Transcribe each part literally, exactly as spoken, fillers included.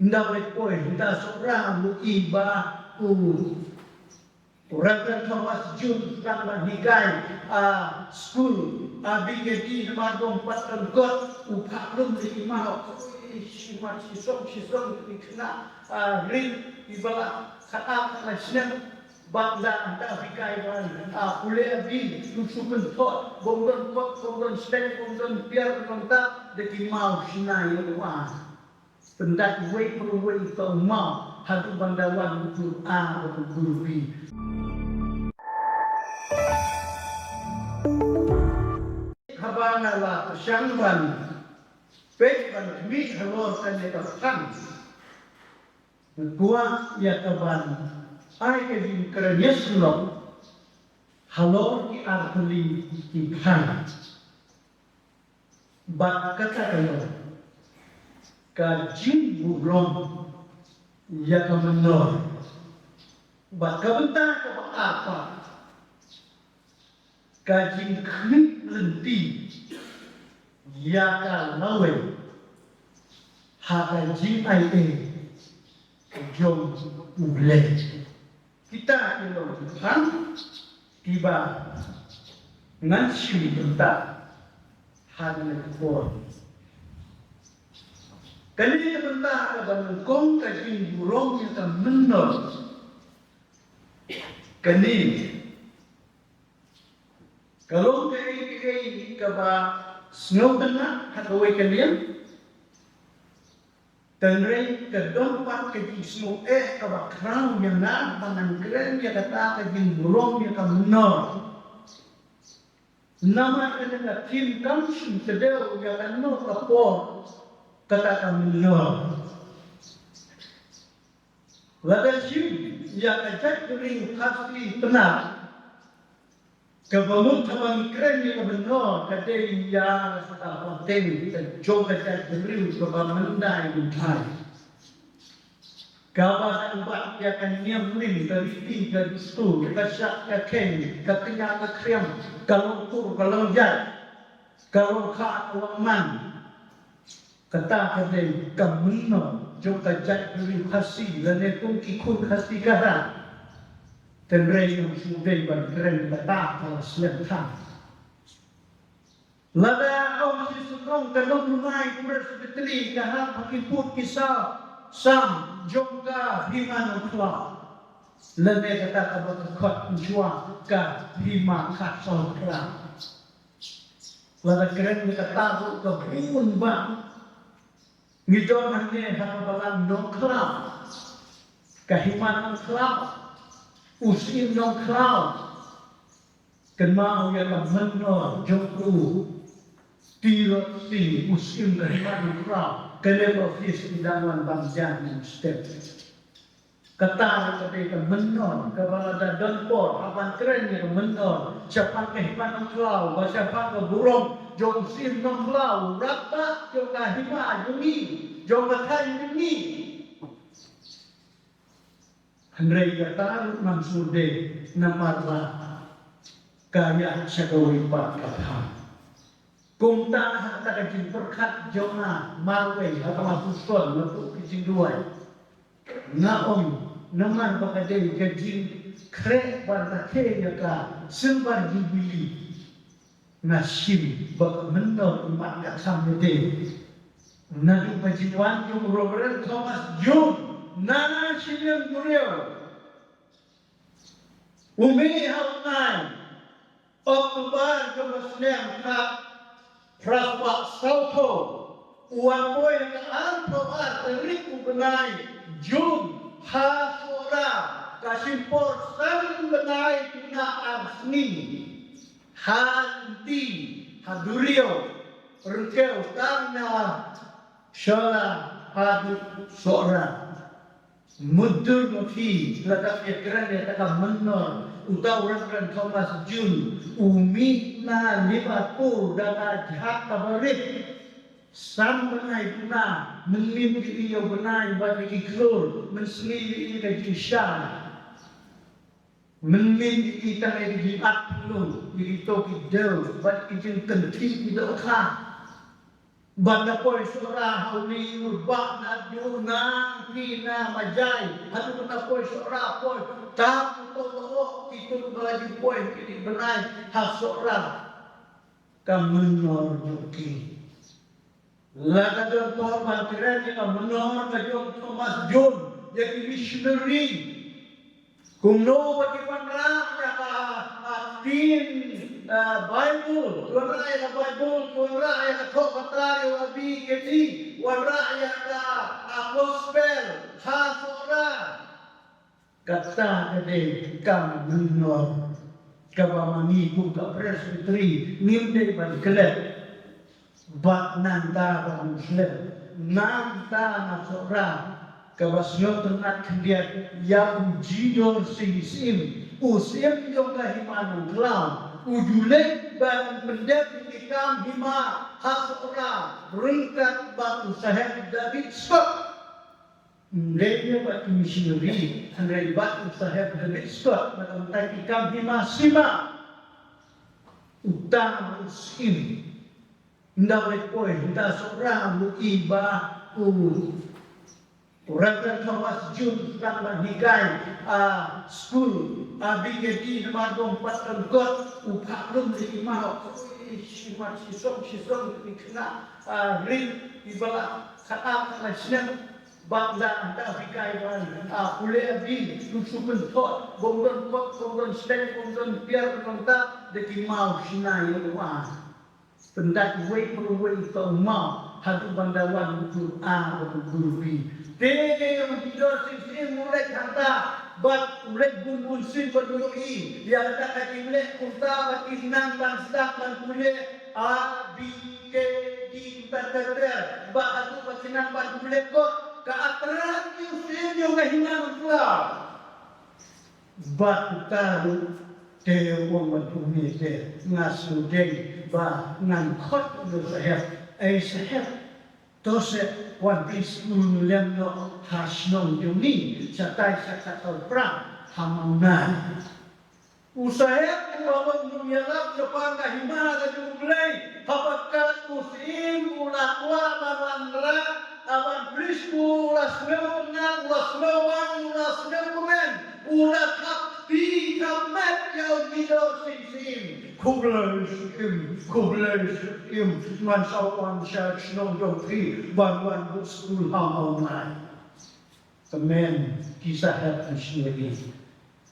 Nda wei poi, nda sora mu i ba u Reverend Thomas June, nda ba hikai a school a bingedi na ma dong pat kan kot u pha lum di i ma. Oi, shi ma shi song shi song di kena a ring i bala khat a khat na snem. Ba nda nda hikai ba a pule a bi tu su pen thot bong don kot bong don stek bong don piar bong ta de ki mau sina ye wa. Pyndat uwei pa uwei ka u maw haduh ban da wan u tur A bad u tur B. Haba nga la pyrshang ban peit ban khmih halor kane ka phang, nga kwah ïa ka ban ai ka jingkren ïasyllok halor ki artylli ki phang. Bad kata ka long ka jingburom ïa ka mynnor. Bad ka bynta kaba ar pat, ka jingkhmih lynti ïa ka lawei ha ka jingai ei jong U Blei. Kita ki long ki phang kiba ngan shim bynta ha kane ka por. Kane ka bynta kaba nyngkong, ka jingburom ïa ka mynnor. Kane ka long kaei kaei kaba sngewtynnat ha kawei ka liang. Hynrei ka don pat ka jingsngew eh kaba khraw ïa nga ba ngan kren ïa kata ka jingburom ïa ka mynnor. Namar kane ka thim kam shym tdew ïa kano ka por, kata ka mynnor. Lada shim ïa ka jaitbynriew Khasi Pnar, kaba mut haba ngi kren ïa ka mynnor ka dei ïa ka pateng ka jong ka jaitbynriew kaba myndai bynthai. Kaba nang bat ïa ka niam rim, ka riti, ka dustur, ka shah ka kheiñ, ka kñia ka khriam, ka long kur ka long jait, ka long kha ka long man. Kata ka dei ka mynnor jong ka jaitbynriew Khasi lane kum ki khun Khasi Khara. Hynrei ngam shu dei ban kren kata ka la slem than. Lada ong shi sngewthuh ka Nongbnai Presbytery ka hap ha ki pud ki saw sam jong ka Hima Nongkhlaw. Lane kata kaba ka khot mynshwa ka Hima Khadsawphra. Lada kren ïa kata ruh ka bun ba ngi don hangne ha ka balang Nongkhlaw, ka Hima Nongkhlaw, u Syiem Nongkhlaw. Kynmaw ïa ka mynnor jong u Tirot Sing, u Syiem ka Hima Nongkhlaw. Kane ka office i dang wan bam jan mynstep. Kata ka dei ka mynnor kaba lada don por ha ban kren ïa ka mynnor shaphang ka Hima Nongkhlaw bad shaphang ka burom jong u Syiem Nongkhlaw, u Rangbah jong ka hima jong ngi, jong ka thaiñ jong ngi. Hynrei kata ruh ngam shu dei namar ba ka ïaid sha kawei pat ka phang. Kumta ha kata ka jingpyrkhat jong nga marwei ha ka Apostol naduh ka jingduwai, nga ong namar ba ka dei ka jingkhreh ban rakhe ïa ka Silver Jubilee, nga shim ba ka mynnor i mat ka kham ïa te. Naduh ka jingwan jong u Reverend Thomas June na Shillong Duriaw, u mih ha u nai October jong ka snem khat phra spah sawphew, u wan poi ha ka arphew ar tarik u bnai June ha Sohra, ka shim por san bnai khyndai ar sngi. Ha lynti ha duriaw, ryngkew tang na Shella haduh Sohra. Mutdur ma phi, lada phi ïakren ïa kata ka mynnor, uta u Reverend Thomas June u mih na Liverpool da ka jhak kaba rit. San bnai duna, mynnin ïa i ïa u bnai bad ïa ki khlur, mynsngi ïa i ka jingshai. Mynnin ïa i tang ïa ki jingat pynlong, ïa kito ki dew bad ki jingkynthih ki dohkha. Ban da poi Sohra ha u liur ba na du nang ki na majai. Haduh ban da poi Sohra poi. Tam to lo ki tun ba la ju poi ki di benai ha Sohra. Ka menor jong ki. La ka don por ban kren ïa ka menor ka jong Thomas Jones ïa ki missionary. Kumno ba ki wanrah ïa ka, ah, ktien, ah, Baibl, ki wanrah ïa ka Baibl, ki wanrah ïa ka thoh kata ïa u Abi Kedi, wanrah ïa ka, ah, gospel ha Sohra. Kata ka dei ka menor kaba ma ngi kum ka Presbytery ngim dei ban klet. Bad nangta ba Muslim, nangta na Sohra, kaba sngewtynnat khyndiat ïa u Jidor Sing Syiem, u Syiem jong ka Hima Nongkhlaw, u ju leit ban pyndep ïa ki kam hima ha Sohra ryngkat bad u Saheb David Scott. Ym dei ïa bad ki missionary, hynrei bad u Saheb David Scott, na ka bynta ki kam hima sima. Uta u Syiem. Ynda u leit poi, ynda Sohra u i ba u, u Reverend Thomas Jones u dang ban hikai, ah, skul, ah, Abi Kedi namar ba um pat don kot, u phah lum da ki maw. Ui, shi mat, shi song, shi song, ki khynnah, ah, rit, kiba la khatar, khatar snem. Bad ynda, ynda u hikai ban, ah, pule Abi, u shu pynthot, bym don kot, bym don stek, bym don piar, bym don tap, da ki maw shna ïa u ar. Pyndait uwei pa uwei uta u maw, haduh ban da wan u group A bad u group B. Te u Jidor Sing Syiem u leit hangta, bad u leit bun bun sien bad u ïohi ïa kata ka jingleh kumta, bad ki nang ban sdang ban pule A, B, K, D, kumta ter ter. Bad haduh ba ki nang ban pule kot, ka attract ïa u Syiem jong ka Hima Nongkhlaw. Bad uta ruh te u ong bad u ong, te nga sngewdei ba ngan khot ïa u Saheb. Ei Saheb, to seh wan plie skul lem noh ha shnong jong ngi, shatai sha Khatar Prah, ha Mawnai. U Saheb uba wan nongïalap shaphang ka hima ka jong U Blei, haba kat u Syiem u la kwah ban wanrah, ban plie skul, u la sngewtynnat, u la sngewbang, u la sngewkmen, u la thap kti thap met ïa u Jidor Sing Syiem. Khublei Syiem, khublei Syiem, ngan sa wan sha shnong jong phi ban wan buh skul ha Mawnai. Kmen ki Saheb missionary.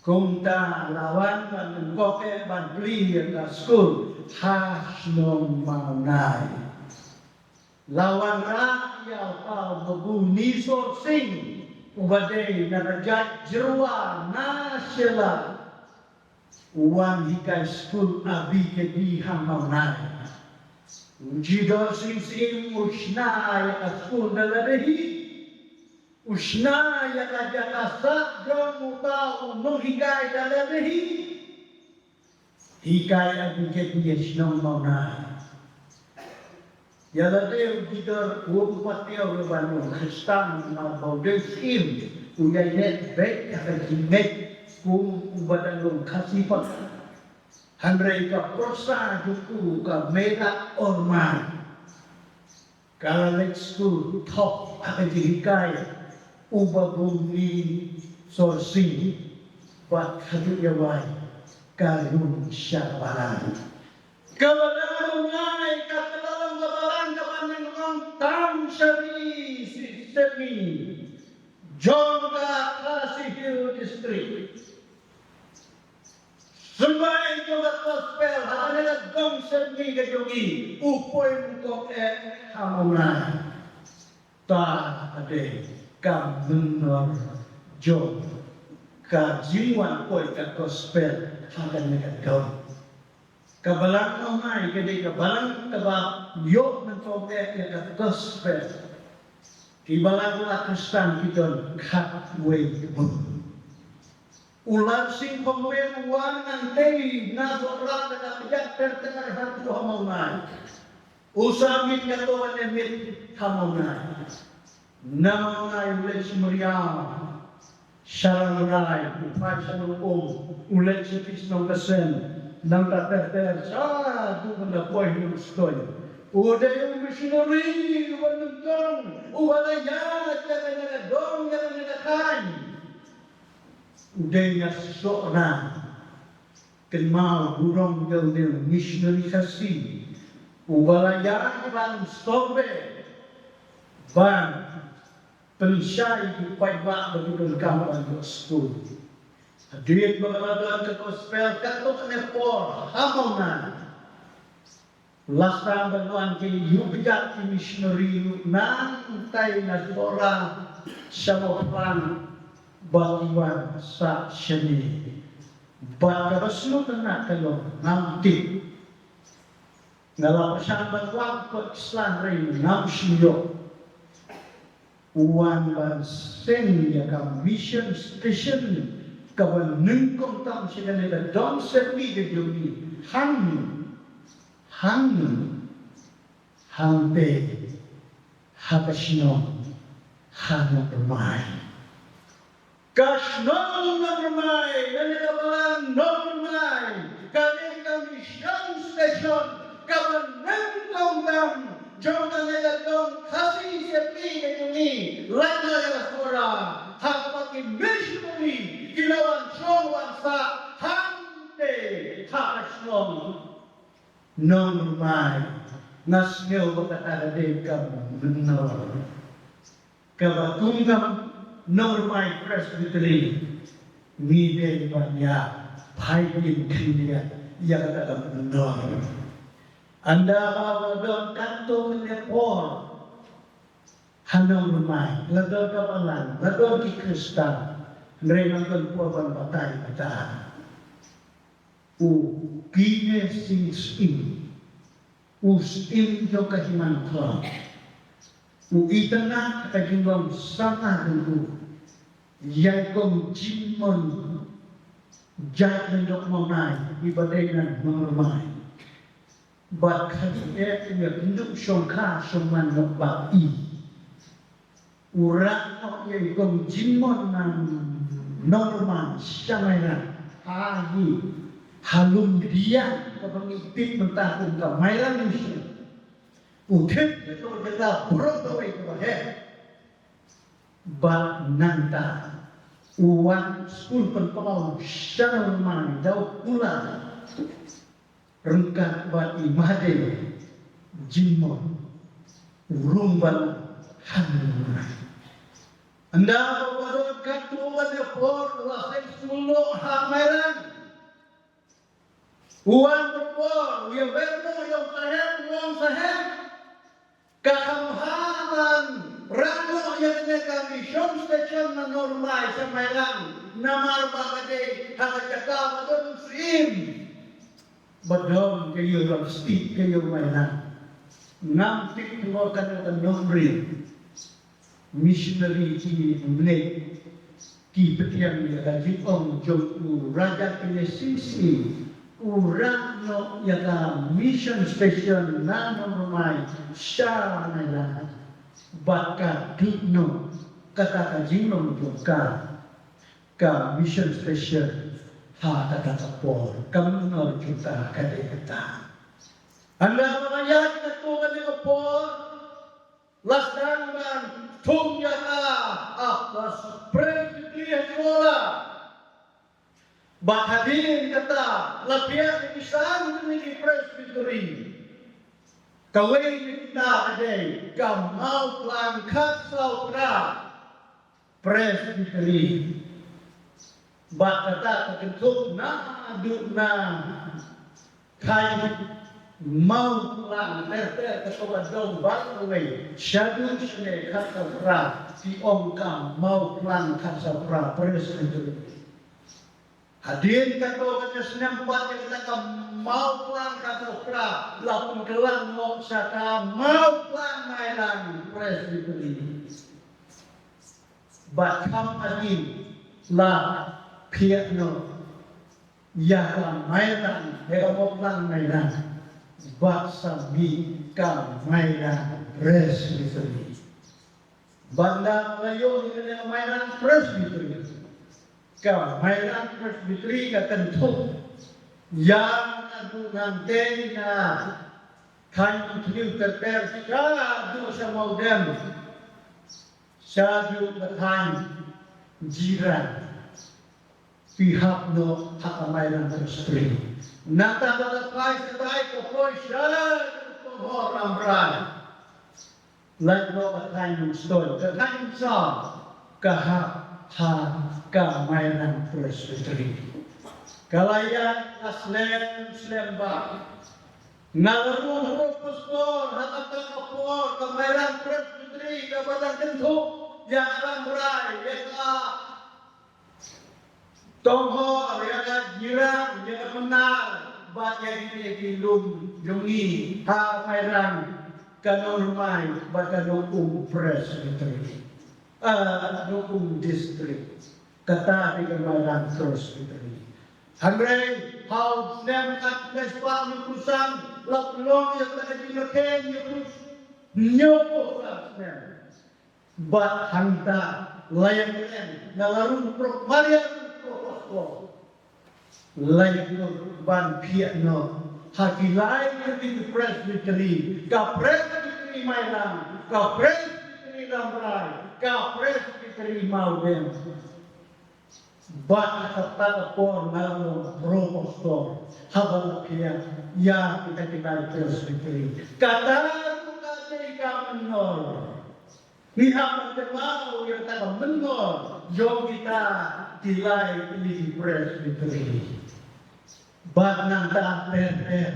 Kumta la wan ban nyngkong eh ban plie ïa ka skul ha shnong Mawnai. La wanrah ïa u Babu Nisor Singh uba dei na ka jait Jyrwa na Shella, u wan hikai skul A B K D ha Mawnai. U Jidor Sing Syiem u shna ïa ka skul da lade hi. U shna ïa ka jaka sah jong uta u nonghikai da lade hi. Hikai A B K D ha shnong Mawnai. Ïa lade u Jidor um pat ïoh ïa ban long Khristan namar ba u dei u Syiem, u ïaineh beit ha ka jingngeit kum uba dang long Khasi pat. Hynrei ka pyrsa jong u ka mera ormar. Ka la leit skul, thok ha ka jinghikai u Babu Nisor Singh, bad haduh ïa wai ka rung sha balang. Ka balang Mawnai ka la long ka balang kaba nyngkong tam sha ri Sepngi jong ka Khasi Hills District. Symbai jong ka gospel ha kane ka dong Sepngi ka jong ngi, u poi nyngkong eh ha Mawnai. Ta ka dei ka mynnor jong ka jingwan poi ka gospel ha kane ka dong. Ka balang Mawnai ka dei ka balang kaba ïoh nyngkong eh ïa ka gospel. Ki balang la Khristan ki don khatwei bun. U Larsing Khongwei u wan nangtei na Sohra da ka pjat ter ter haduh ha Mawnai. U Samit kato wan ne miet ha Mawnai. Na Mawnai u leit sha Meriaw. Sha Rangrai, u phai sha Nongum, u leit sha East Nongkasen, nangta ter ter, shaduh ban da poi ha Nongstoiñ. U dei u missionary uba nyngkong uba la ïaid ïa kane ka dong, ïa kane ka thaiñ. U dei na Sohra. Kynmaw burom ïa u dei u missionary Khasi uba la ïaid ban survey, ban pynshai ki paidbah ba ki donkam ban ïoh skul. Hadien ba ka la don ka gospel katto katne por ha Mawlai. La sdang ban wan ki ïuh kjat ki missionary ruh nangtai na Sohra sha Mawphlang ba ki wan sah shane. Bad kaba sngewtynnat ka long ngam tip. Nga la pyrshang ban wan kot ki sla hynrei ngam shu ïoh. U wan ban seng ïa ka mission station kaba nyngkong tam sha kane ka dong Sepngi ka jong ngi. Hangno, hangno, hangtei ha ka shnong ha Nongrmai. Ka shnong Nongrmai, lane ka balang Nongrmai, ka dei ka mission station kaba nyngkong tam jong kane ka dong Khasi Sepngi ka jong ngi. Lait noh ïa ka Sohra ha kaba ki missionary ki la wan shong wan sah hangtei ha ka shnong Nongrmai. Nga sngew ba kata ka dei ka mynnor kaba kum ka Nongrmai Presbytery ngi dei ban ïa phai ïa khyndiat ïa kata ka mynnor. Ynda ba la don katto katne por ha Nongrmai, la don ka balang, la don ki Khristan, hynrei la don por ban batai kata. U Kine Sing Syiem, u syiem jong ka Hima Nongkhlaw, u itynnad ka jinglong samla jong u ïa i Kong Jim Mon, jait lyngdoh Mawnai, iba dei na Nongrmai. Bad ka jingeh ïa kynduh shongkha shongman noh bad i. U rah noh ïa i Kong Jim Mon na Nongrmai sha Mairang. Ha hi, ha Lumdiang kaba ngi tip mynta kum ka Mairang Mission. U thied ïa ka jaka burom kawei kaba heh. Bad nangta u wan skul pynpaw sha Nongrmai da u kular ryngkat bad i Mahadev Jim Mon, u rung balang ha Nongrmai. Ynda ba don katto katne por la seng skul noh ha Mairang. U wan bapor, u ïa wer noh ïa u Saheb, u ong, Saheb, ka kham bha ban rah noh ïa kane ka mission station na Nongrmai sha Mairang, namar ba ka dei ha ka jaka ba don u syiem ba don ka ïew rong stieh ka ïew Mairang. Ngam tip mo kane ka nongrim. Missionary ki mlien ki pdiang ïa ka jingong jong u Raja Kine Sing Syiem, u rah noh ïa ka mission station na Nongrmai sha Mairang. Bad ka duh noh kata ka jinglong jong ka, ka mission station ha kata ka por. Ka mynnor jong ka ka dei kata. Ynda ba ka ïaid katto katne ka por, la sdang ban thung ïa ka ha ka Presbytery ha Sohra. Bad hadien kata la phiah ïa ki san tylli ki Presbytery. Kawei na kita ka dei ka Mawphlang Khatsawphra Presbytery. Bad kata ka kynthup naduh na thaiñ Mawphlang ter ter kato ka dong baroh kawei shaduh shane Khatsawphra ki ong ka Mawphlang Khatsawphra Presbytery. Hadien kato ka snem pat ïa kata ka Mawphlang Khatsawphra la pynkylla noh sha ka Mawphlang Mairang Presbytery. Bad kham hadien la phiah noh ïa ka Mairang, ïa ka Mawphlang Mairang, bad sa mih ka Mairang Presbytery. Bad ynda la ïoh ïa ka Mairang Presbytery, ka Mairang Presbytery ka kynthup ïa naduh nangtei na Thaiñ Umphniang ter ter shaduh sha Mawdem, shaduh ka thaiñ Jirang. Phi hap noh ha ka Mairang Presbytery. Nangta ka la phai shatai ka poi shaduh Tonghor Lambrai. Lait noh ka thaiñ Umstoi, ka thaiñ Umsaw, ka hap ha ka Mairang Presbytery. Ka la ïaid ha slem slem bha. Nga la rung ruh pastor ha kata ka por, ka Mairang Presbytery kaba dang kynthup ïa ka Lambrai, ïa ka Tonghor, ïa ka Jirang, ïa ka Mnar, bad ïa kine ki lum jong ngi ha Mairang, ka Nongrmai bad ka Nongum Presbytery. Ah, Nongum District. Kata dei ka Mairang Presbytery. Hynrei ha u snem khatkhyndai spah hynñiewphew san la pynlong ïa ka jingrakhe hynñiewphew, hynñiewphew san snem. Bad hangta la ïa kren, nga la rung pro, Maria rung pro pastor. La ïa kren ban phiah noh ha ki lai tylli ki presbytery, ka Presbytery Mairang, ka Presbytery Lambrai, ka Presbytery Mawdem. Bad ha kata ka por nga long pro pastor haba la phiah ïa kita ki lai presbytery. Kata ruh ka dei ka mynnor. Ngi hap ban kynmaw ïa kata ka mynnor jong kita ki lai tylli ki presbytery. Bad nangta ter ter,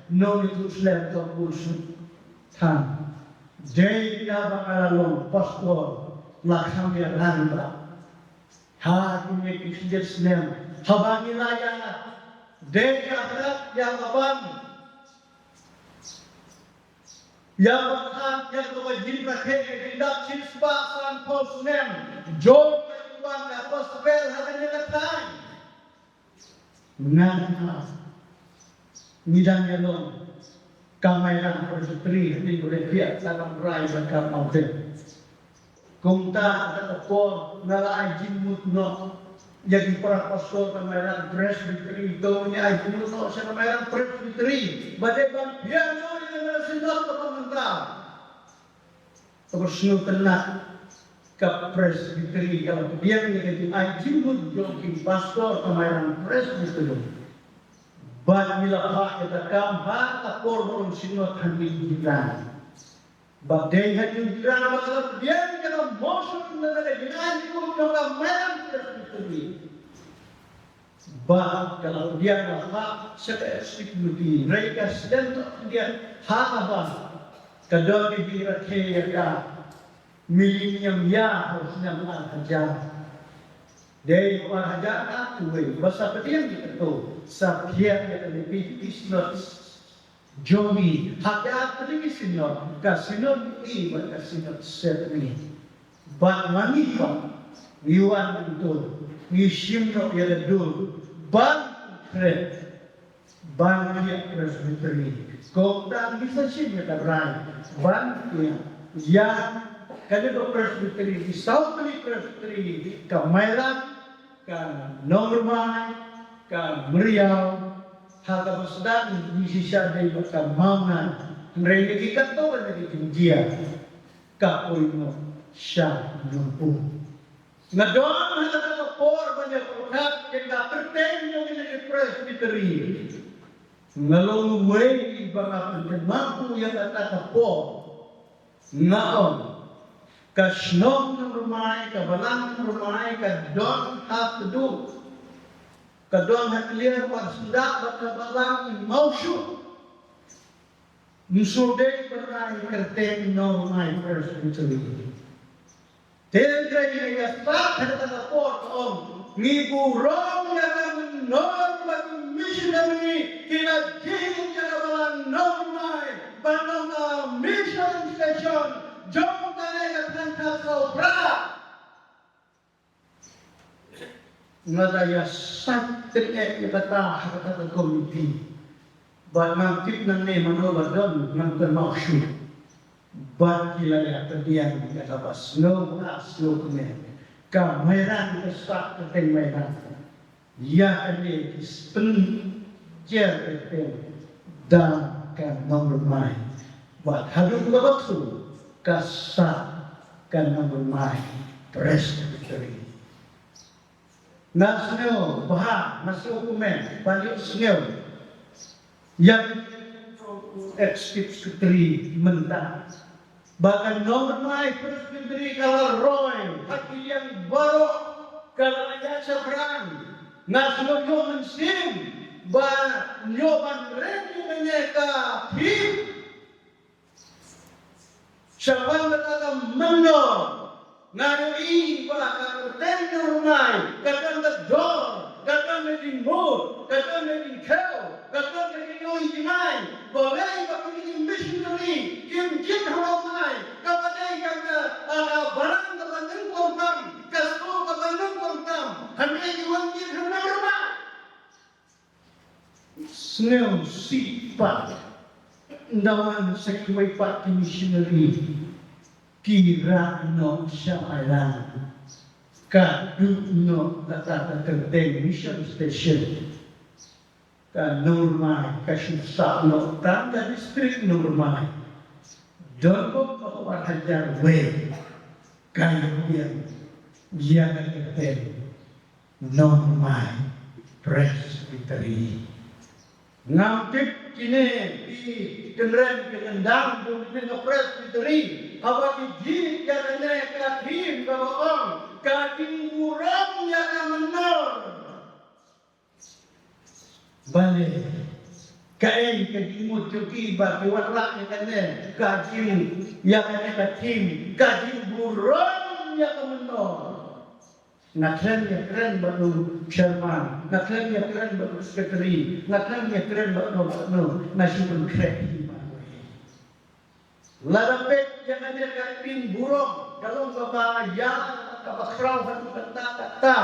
nongïathuhslem ka Bulsut Than. Dei na ba nga la long pastor, la kham ïa rangbah. Ha kine ki khyndiat snem haba ngi la ïa dei ïa ka, ïa ka ban, ïa ka ban, ïa ka ban jingrakhe, jingdap shispah sanphew snem jong ka jingwan ka gospel ha kane ka thaiñ. Nangta ngi dang ïalong ka Mairang Presbytery, hynrei ka Lambrai bad ka Mawdem. Kumta ha kata ka por nga la ai jingmut noh ïa ki para pastor ka Mairang Presbytery, to ngin ai jingmut noh sha ka Mairang Presbytery ba dei ban phiah noh ïa ka synod kaba mynta. Kaba sngewtynnat, ka Presbytery ka la pdiang ïa ka jingai jingmut jong ki pastor ka Mairang Presbytery. Bad ngi la phah ïa ka kam ha ka por ba long synod ha New Zealand. Ba dei ha New Zealand ba ka la pdiang ïa ka motion na ka jingai jingmut jong ka Mairang Presbytery. Ba ka la pdiang la phah sha ka executive committee, hynrei ka sdang ka pdiang ha kaba ka don ka jingrakhe ïa ka Millennium Year ha u snem ar hajar. Dei u ar hajar ka tuwei ba sa pdiang ïa kato, sa pdiang ïa ka lipit Islam. Jong ngi ha ka Archdiocese Synod, ka Synod E bad ka Synod Seventh. Bad ma ngi pat ngi wan mynta ngi shim noh ïa ka dur ban kren ban ïa Presbytery. Ko ta ngi sa shim ïa ka rai ban ïa ïa ka dei ka Presbytery, ki saw tylli Presbytery, ka Mairang, ka Nongmai, ka Mriaw, ha kaba sdang ngi shisha dei bad ka Mawngan, hynrei ngi ki katto ka ngi ki jia ka poi noh sha Nongpoh. Nga don ha kata ka por ba nga pyrkhat ïa ka kyrteng jong ngi ki Presbytery. Nga long uwei ba nga pynthikna ïa kata ka por. Nga ong, ka shnong Nongmai, ka balang Nongmai, ka don ha Tduk, ka don ha Kliar Barsyndah bad ka balang Mawshut. Ngi shu dei ban ai kyrteng Nongmai Presbytery. Te hynrei ngi ïa stad ha kata ka por ka ong, ngi burom ïa ka mynnor ba ki missionary ki la jied ïa ka balang Nongmai ban long ka mission station jong kane ka thaiñ Kharsawphra. Nga da ïa sat tyngeh ïa kata ha kata ka komiti. Bad ngam tip nangne mano ba don, ngam kynmaw shuh. Bad ki la ïa pdiang ïa kaba sngewbha sngewkmen. Ka Mairang, ka sat kyrteng Mairang. Ïa kane ki spin, ïa kyrteng da ka Nongmai. Bad haduh kaba tu ka sah ka Nongthymmai Presbytery. Nga sngew bha, nga sngew kumne, ban ïohsngew ïa ka executive secretary mynta ba ka Nongthymmai Presbytery ka la roi ha ki liang baroh, ka la ïaid shaphrang. Nga sngew ïoh mynsiem ba ïoh ban ring ïa kane ka theme. Shaphang kata ka mynnor, nga ïohi ba ka kyrteng Nongthymmai ka don ka dor, ka don ka jingmut, ka don ka jingkhew, ka don ka jingïohi jngai. Balei ba kine ki missionary kim jied ha Nongthymmai, kaba dei ka, ka, ka, ka balang kaba nyngkong tam, ka skul kaba nyngkong tam, hynrei ki wan jied ha Nongthymmai. Sngewsih pat, ynda wan sa kiwei pat ki missionary ki rah noh sha Ireland, ka duh noh kata ka kyrteng mission station. Ka Nongthymmai ka shu sah noh tang ka district Nongthymmai. Don bok ka ar hajar wei ka ïoh ïa ka kyrteng Nongthymmai Presbytery. Ngam tip kine ki kynrem ki kyndang jong kine ki Presbytery haba ki jied ïa kane ka theme kaba ong ka jingburom ïa ka mynnor. Balei? Kaei ka jingmut jong ki ba ki wanrah ïa kane ka jing, ïa kane ka theme, ka jingburom ïa ka mynnor? Nga khlem ïa kren bad u chairman, nga khlem ïa kren bad u secretary, nga khlem ïa kren bad u, bad u, nga shu pynkhreh hi bad u. Lada peit ïa kane ka ktien burom, ka long kaba ïa, kaba khraw ha kata kata.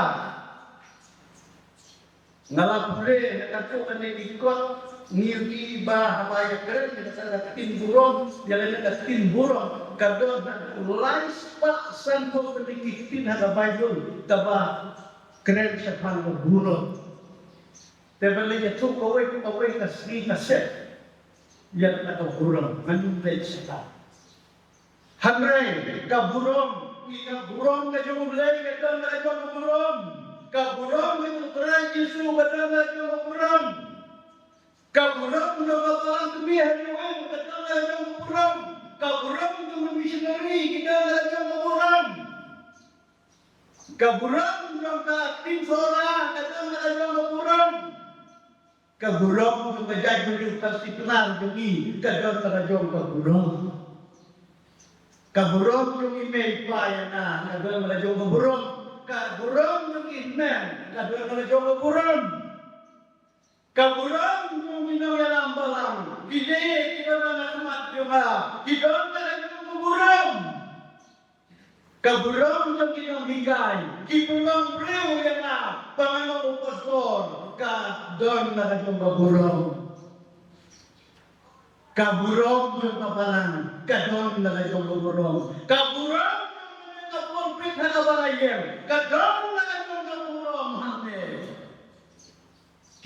Nga la pule na kato kane ki kot, ngi ïohi ba haba ïa kren ïa kata ka ktien burom, ïa kane ka ktien burom ka don ha u lai spah sanphew tylli ki ktien ha ka Baibl kaba kren shaphang ka burom. Te balei ïathuh kawei pa kawei ka sngi ka sep ïa kata ka burom, ngan ym leit shatai. Hynrei ka burom, ïa ka burom ka jong U Blei ka don la ka jong ka burom. Ka burom ka jong U Trai Jisu ka don la ka jong ka burom. Ka burom jong ka balang kmie ha Ri Weng ka don la ka jong ka burom. Ka burom jong ka missionary ka don la ka jong ka burom. Ka burom jong ka Tin Sora ka don la ka jong ka burom. Ka burom jong ka jaitbynriew ka Sitnar jong ngi ka don la ka jong ka burom. Ka burom jong i mei i pa ïa nga ka don la ka jong ka burom. Ka burom jong i hynmen ka don la ka jong ka burom. Ka burom jong ki nongïalam balang, kine ki don ha khmat jong nga, ki don la ka jong ka burom. Ka burom jong ki nonghikai, ki pynlong briew ïa nga ba nga long u pastor, ka don la ka jong ka burom. Ka burom jong ka balang ka don la ka jong ka burom. Ka burom jong ka pulpit ha kaba nga ïeng ka don la ka jong ka burom. Amen.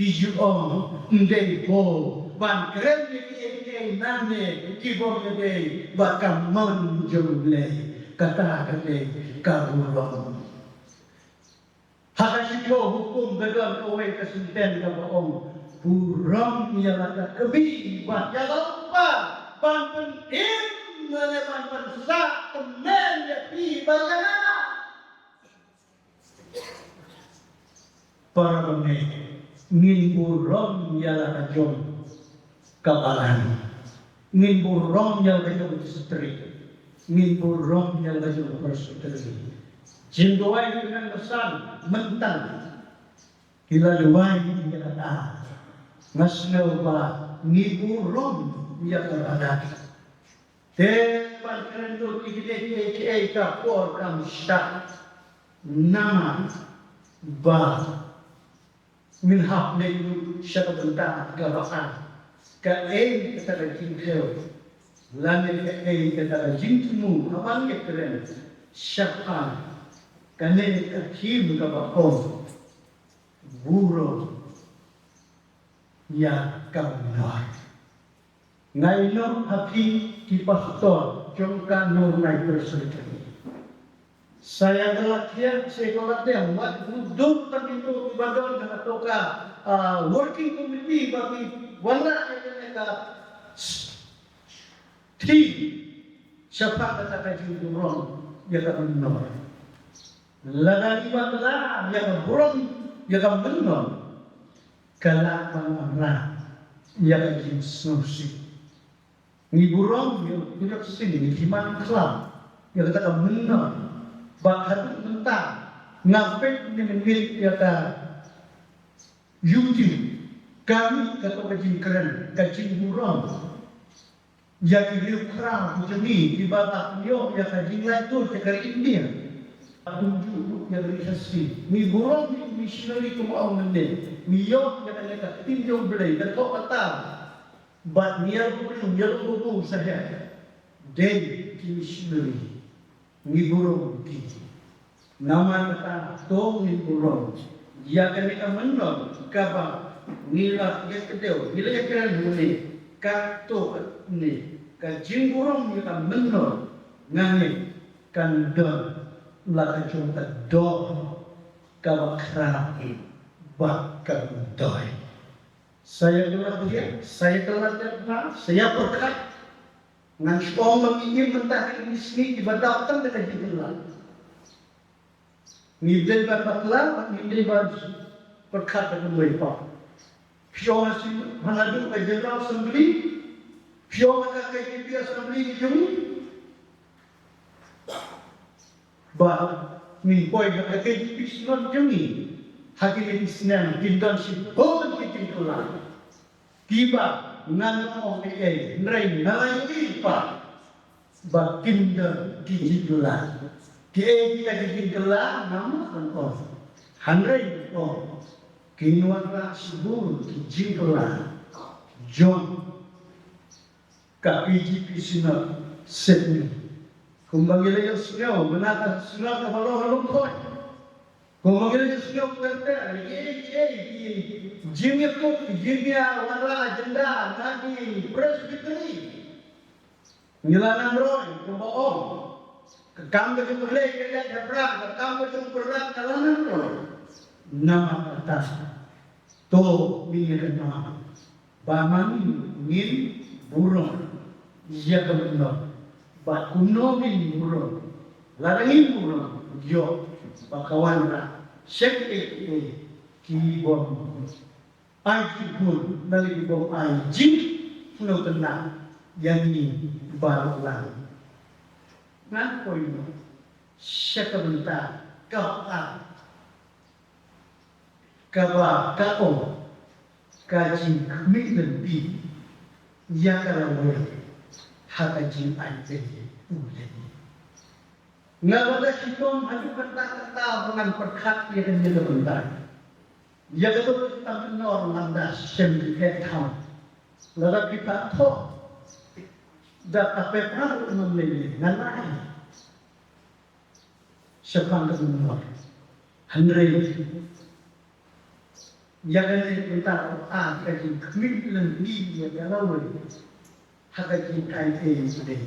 Ki ju ong, ym dei bor ban kren ïa kiei kiei nangne ki bym ïadei bad ka mon jong U Blei. Kata ka dei ka burom. Ha ka Shiphew Hukum ka don kawei ka sentence kaba ong, burom ïa la ka kmie bad ïa la u kpa ban pynim lane ban pynsah kmen ïa phi bad ïa nga. Para bangeit, ngin burom ïa la ka jong ka balang, ngin burom ïa la ka jong ka district, ngin burom ïa la ka jong ka presbytery. Jingduwai ki nang basan mynta ki la duwai ïa kata. Nga sngew ba ngi burom ïa ka balang. Te ban kren lut ïa kine kiei kiei ka por kam shah. Namar ba ngin hap leit lut sha ka bynta kaba ar. Kaei kata ka jingkhew lane kaei kata ka jingthmu haba ngi kren shaphang kane ka theme kaba ong burom ïa ka mynnor. Nga ïoh ha phi ki pastor jong ka Nongrai Presbytery. Sa ïa ka lad thiah, sa ïa ka lad thiah, wat duk tang ïa u ba don ha kato ka, ah, working committee ba ki wanrah ïa kane ka theme shaphang kata ka jingburom ïa ka mynnor. Lada ngi bakla ïa ka burom ïa ka mynnor, ka lah ban wanrah ïa ka jingsngewsih. Ngi burom ïa u Doctor Singh, ngi hima klam ïa kata ka mynnor. Bad haduh mynta nga peit ne mynmiet ïa ka YouTube, ka mih kato ka jingkren, ka jingburom ïa ki riewkhraw ki jong ngi kiba la pynïoh ïa ka jinglaitluid ïa ka ri India. Kumjuh ruh ïa ka ri Khasi. Ngi burom ïa ki missionary kumba ong mynne. Ngi ïoh ïa kane ka ktien jong U Blei, ka thoh kata. Bad ngi ïalong, ngi ïalong bubu sha, dei ki missionary. Ngi burom ki. Namar kata to ngin burom ïa kane ka mynnor kaba ngi la ïa kdew, ngi la ïa kren hangne. Kato ne ka jingburom ïa ka mynnor, nga ngeit kan don la ka jong ka doh kaba khraw bad ka myntoi. Sa ïa ka lad thiah, sa ïa ka lad thiah, sa ïa pyrkhat. Ngan shu ong ba ngi im mynta ha kine ki sngi kiba dap tang da ka jingkylla. Ngim dei ban bakla, ngim dei ban pyrkhat da ka mei pa. Phi ong ha shu, ha naduh ka General Assembly, phi ong ha ka K J P Assembly ki jong ngi. Ba ngin poi ha ka K J P Synod jong ngi ha kine ki snem, kin don shibun ki jingkylla. Kiba ngan ong ei ei, hynrei nga la ïohi pat ba kin don ki jingkylla. Kiei kita ki jingkylla? Ngam lah ban ong. Hynrei ngan ong kin wanrah shibun ki jingkylla jong ka P G P Synod Sydney. Kumba ngi la ïohsngew, mynta ka Synod kaba long ha Lyngkhoi. Kumba ngi la ïohsngew, kata, kiei kiei ki jingïakut, ki jingïawanrah agenda na ki Presbytery. Ngi la nang roi, kumba ong, ka kam ka jong U Blei ka ïaid ha bneng, ka kam ka jong u Kynrad ka la nang roi. Namar kata, to ngin ïa kynmaw ba ma ngi ngin burom ïa ka mynnor. Bad kumno ngin burom? Lada ngin burom, ïoh ba ka wanrah sha kiei kiei ki bym ai jingpynbun, lane ki bym ai jingsngewtynnat ïa ngi baroh lang. Ngan poi noh sha ka bynta kaba ar, kaba ka ong ka jingkhmih lynti ïa ka lawei ha ka jingai ei U Blei. Nga la da shitom haduh katta katta ba ngan pyrkhat ïa kane ka bynta. Ïa kato ka bynta mynnor ngan da shem jingeh tam. Lada phi pat thoh da ka paper ruh ngan leh, ngan ai shaphang ka mynnor. Hynrei ïa kane mynta ka ar, ka jingkhmih lynti ïa ka lawei ha ka jingai ei U Blei.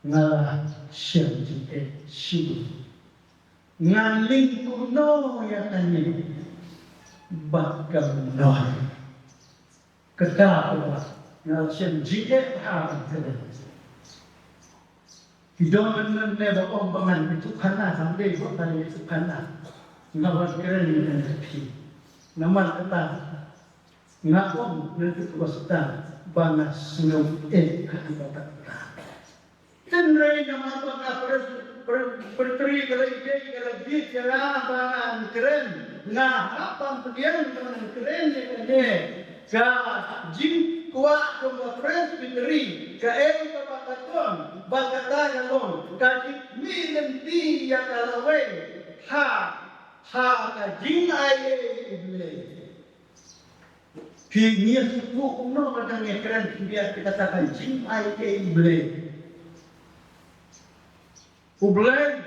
Nga la shem jingeh shuh. Ngan lynti noh ïa kane bad ka mynnor. Kata ka ba nga la shem jingeh ha ka mynnor. Ki don mynne ba ong ba ngan ïathuhkhana, kam dei ba ngan ïathuhkhana. Nga wan kren ïa kane ha phi. Namar kata nga ong naduh kaba sdang ba nga sngewieit ha kata kata. Hynrei namar ba nga pres-, pre-, Presbytery ka la ïeit, ka la jied ïa nga ba ngan kren, nga hap ban pdiang ba ngan kren ïa kane ka jingkwah jong ka Presbytery, kaei kaba ka don, ba kata ka long ka jingkhmih lynti ïa ka lawei ha, ha ka jingai ei U Blei. Phi, ngi ïa sngewthuh kumno lada ngi kren khyndiat ïa kata ka jingai ei U Blei. U Blei,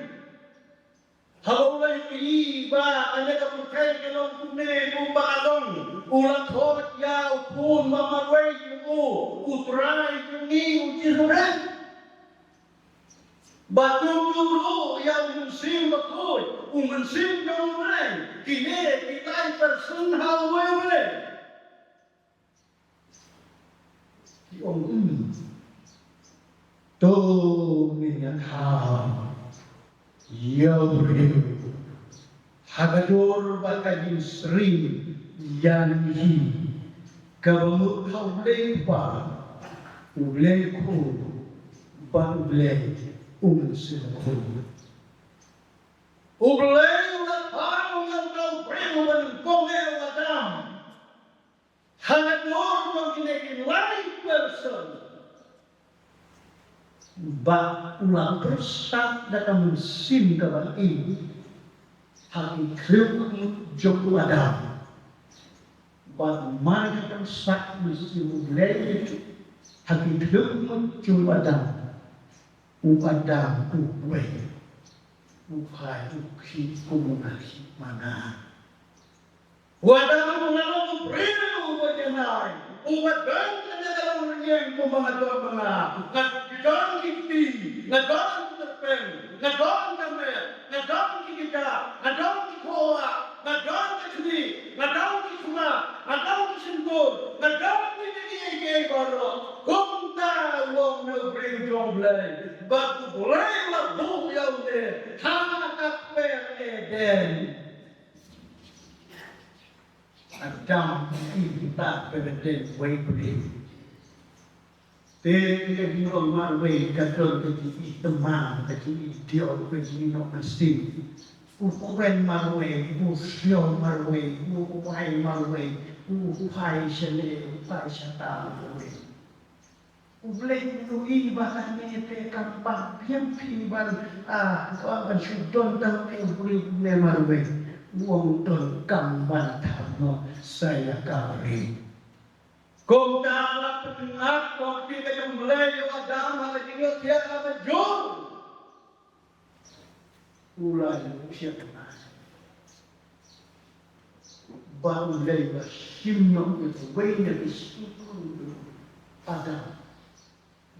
haba u la Iba, ane ka pyrthei ka long kumne kumba ka long. U la khot ïa u khun ba marwei jong u, U Trai jong ngi U Jisu Khrist. Ba kum u ruh ïa U Mynsiem Bakhuid, U Mynsiem jong U Blei, kine ki lai person ha uwei U Blei. Ki ong, um, to ngin ïa kha ïa u briew ha ka dur bad ka jingsyriem ïa ngi, kaba mut ha U Blei Kpa, U Blei Khun bad U Blei U Mynsiem Bakhuid. U Blei u la phah ïa uta u briew ba nyngkong, ïa u Adam. Ha ka dur jong kine ki lai person, ba u la pyrsad da ka mynsiem kaba ïeit ha ki khlem jong u Adam. Bad mar ka pyrsad mynsiem U Blei ha ki khlem jong u Adam, u Adam u wei, u phai u khih kum u khih mana. U Adam u la long u briew uba janai, uba don ka jaka long rynïeng kumba nga don ma nga. Nga don ki kti, nga don ki tyrpeng, nga don ka met, nga don ki kjat, nga don ki khua, nga don ka khmih, nga don ki khmat, nga don ki shyntur, nga don ki kiei kiei baroh. Kumta u ong na u briew jong U Blei, bad U Blei u la buh ïa une ha ka kper Eden. Adam, Eve, ta pyrthei wei pyrthei. Te ka jinglong marwei ka don ka jingithuh, ka jingithuh, ka jinglong mynsiem. U kren marwei, u siew marwei, u wai marwei, u phai shane, u phai shata marwei. U Blei u ïohi ba kane te kam pat biang phi ban, ah, ban shu don tang te u briew ne marwei. U ong donkam ban thap noh sa ïa ka briew. Kumta la pyntngat noh ki ka jong U Blei ïa u Adam ha ka jingïathiah kaba jur. U la ïathiah ba U Blei u la shim noh ïa kawei na ki sngewkhun jong u Adam.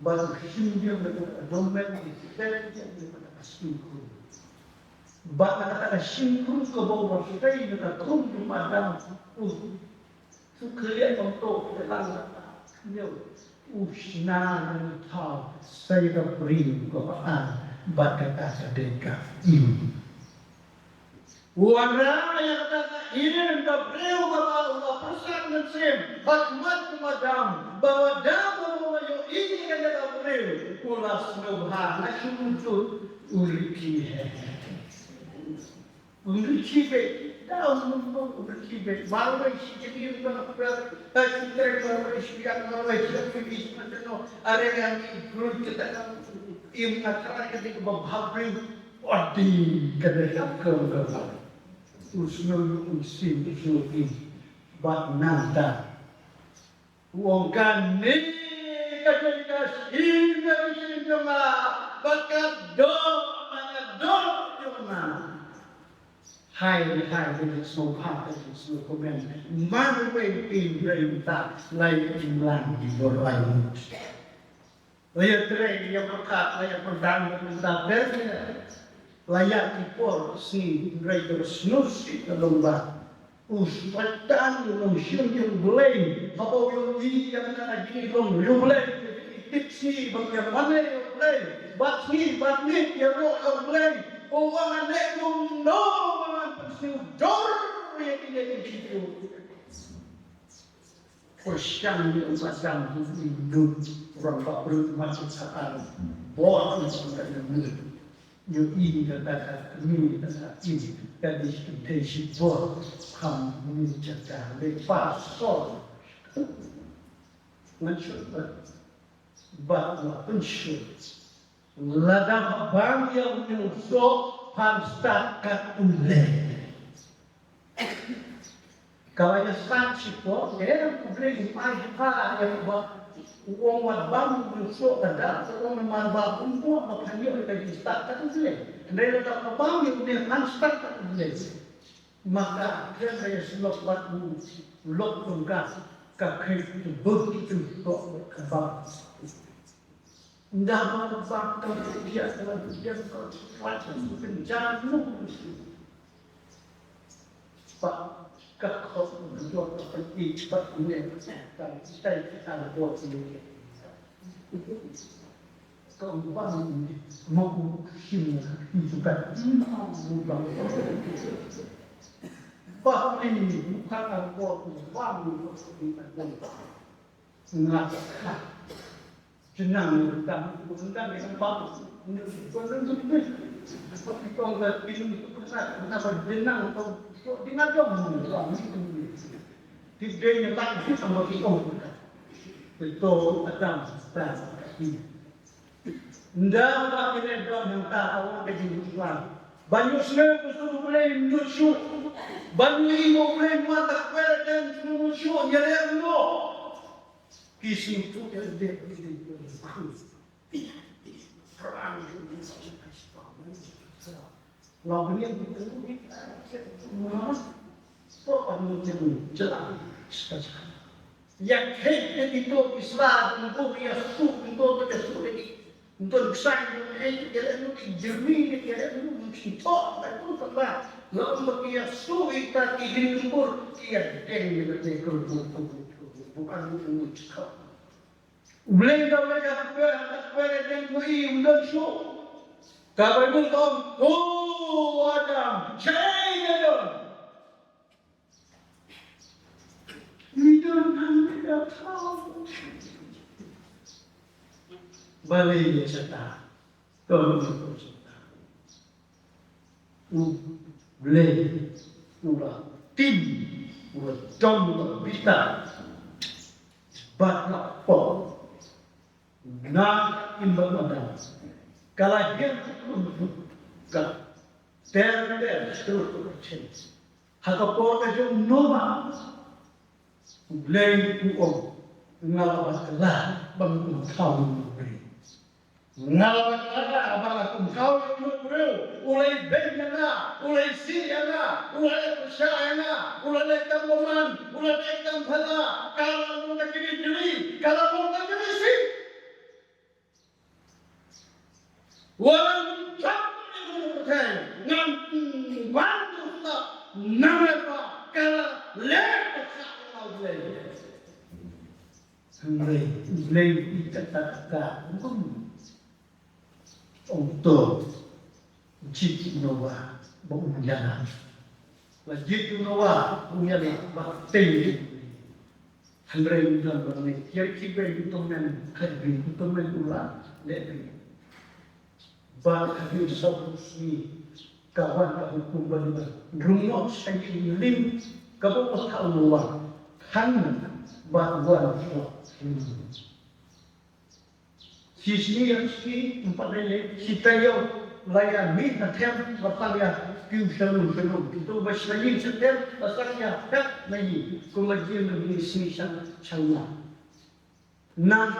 Ba u shim ïa ka dohnud, u shim ïa ka sngewkhun. Ba ka sngewkhun kaba u la shim na ka khun jong u Adam. U Shu khlieh ong to te lang la ta. Nyo. U shna nang thaw sa ïa ka briew kaba ar bad kata ka dei ka Eve. U wanrah ïa kata ka Eve, ka briew kaba u la pyrsad mynsiem ha khmat u Adam. Ba u Adam ba u la ïohi ïa kata ka briew, u la sngewbha, nga shu mutdur, u rkhie. U rkhie beit, da u nongpop u rkhie beit. Marwei shi jingim ba pher, da shi trei marwei, shi ïang marwei, shi finish marwei, no. Are nga ngi brut kita ka im nga trai ka dik ba bha brut. Wadi ka dik ka ka ka. U sngewthuh u sim u sngewthuh. Bad nangta. U ong kane ka dei ka shim ka shim jong nga, bad ka doh ka doh jong nga. Hai hai, ka jingsngewbha, ka jingsngewkmen. Marwei pynrem ta, la ïa imlang di bor lai mut. La ïa trei, ïa pyrkhat, la ïa pyrdan, ïa pyrdan, la ïa ki por sngi, hynrei ka sngewsih ka long ba u Soitan u nongshun ïa U Blei, haba u ïohi ïa kata ka jinglong ïa U Blei, i tip sngi ba ïa mane ïa U Blei, bad sngi bad miet ïaroh ïa U Blei, u ong ane kumno ba ngan pynsngewjor ïa kine ki briew. Pyrshang ïa u Adam u ïeit lut, u rangbah briew u mat u Soitan, bor u Soitan ïa u lut. Ïohi kata ka kmie, kata ka Eve, ka dei ka kynthei shibor, kham mih jaka, leit pastor. Ngan shu ba, ba la pynshoh. Lada ba bang ïa u, ïa u soh, pan stad kat u leh. Ka la ïa sat shipor, eh, u Blei u ai ha ïa u ba. U ong wat bam u shoh ka dak, u ong man ba um buh ba phan ïoh ka jingstad ka tu le. Hynrei lada ka bam ïoh ne phan stad ka tu le. Maka kren ka ïa shlok bad u lok tungka ka khei tu buk tu tok ka bam. Nda ma ka bam ka ïa ka ïa ka ïa ka jan nu. Ba ka khop jot ka pynïaid bad ne ka tai ka bot ni. Ka bang mo ku shim ni tu ka. Ba ni buka ka bot bang ni ko ni ka bot. Nga ka. Jenang ni tang, tang ni tang bang. Ni ko ni tu ni. Ko ni ko ni ko ni ko ni ko jenang ko. Ko di nga jong ni. Ti dei ni tak ni sama ki ko. Pito Adam ta. Nda ba ki ne don hangta awan ka jingmut lang. Ban ïohsngew ka sur U Blei ym don shuh. Ban ïohi ba U Blei ym wan ta kwel dang ym don shuh, ïa leh ym don. Ki sngewthuh ïa lade ki dei ki Khrist. Ïa kheit ïa kito ki sla, kito ki ïa su, kito ki ïa su lagi. Kito ki sa, kito ki ïa su, kito ki jermi, kito ki ïa su, kito ki ïa su, kito ki ïa su, kito ki ïa su, kito ki ïa su. U Blei u la ïa pynbeit, pynbeit ïa u dang shuh. Ka Baibl ka ong, "Ko Adam, shaei me don? Me don hangne da thaw." Balei ïa shata? Don ïa shata. U Blei u la tim, u la don, u la bitar. Bad ka pop na im bad madan ka la hiar ka ter ter ter ter. Ha ka por ka jong Noah, U Blei u ong, nga la wan kylla ban kum thaw ïa u briew. Nga la wan kylla ban kum thaw ïa u briew. U la ïeit ïa nga, u la isih ïa nga, u la leh pyrshah ïa nga, u la leh kam bymman, u la leh kam phylla, ka la long ka jingïeit, ka la long ka jingïeit. Wat la kum thaw ïa u briew, ngan wan kum thaw namar ba ka la leh pyrshah ïa u briew. Hynrei U Blei u ïeit kata ka kum. Ong to, jied ïa u Noah ba un ïalap. La jied ïa u Noah ba un ïalap, ba tei. Hynrei ym don ba ngi ïa ki bei, uto men khleh bei, uto men u la leh bei. Ba ha ki saw sngi ka wan ka hukum ba dei ban rung noh sha ïing lim kaba u la thah u Noah. Khan ba wan sha ïing. Shi sngi ar sngi, ym pat lei lei, shi taïew la ïa mih na them, la tang ïa kiew sha lum sha lum. Kito ba sha ïing sha them la tang ïa phet na ïing, kumba jia na bnai sngi sha sha na. Nang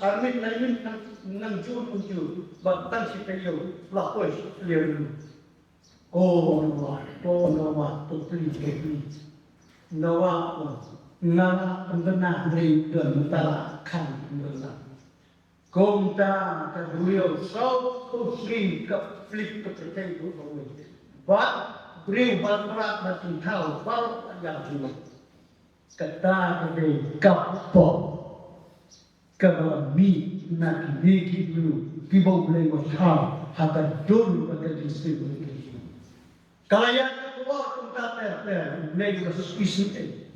ar miet lai miet, nang nang jur kumjur, ba tang shi taïew la poi sha lum. Ko Noah, ko Noah, to plie, to plie. Noah, ko nga la pynbna, hynrei don mynta la khan pynbna. Kumta ka duriaw saw phew sngi ka plie ka pyrthei baroh kawei. Bad briew bad mrad bad tyngthaw baroh ka ïa jngai. Kata ka dei ka pop kaba mih na kine ki briew kiba U Blei u thaw ha ka dur bad ka jingsngewsih. Ka la ïa ka por kumta ter ter, U Blei u la shisien.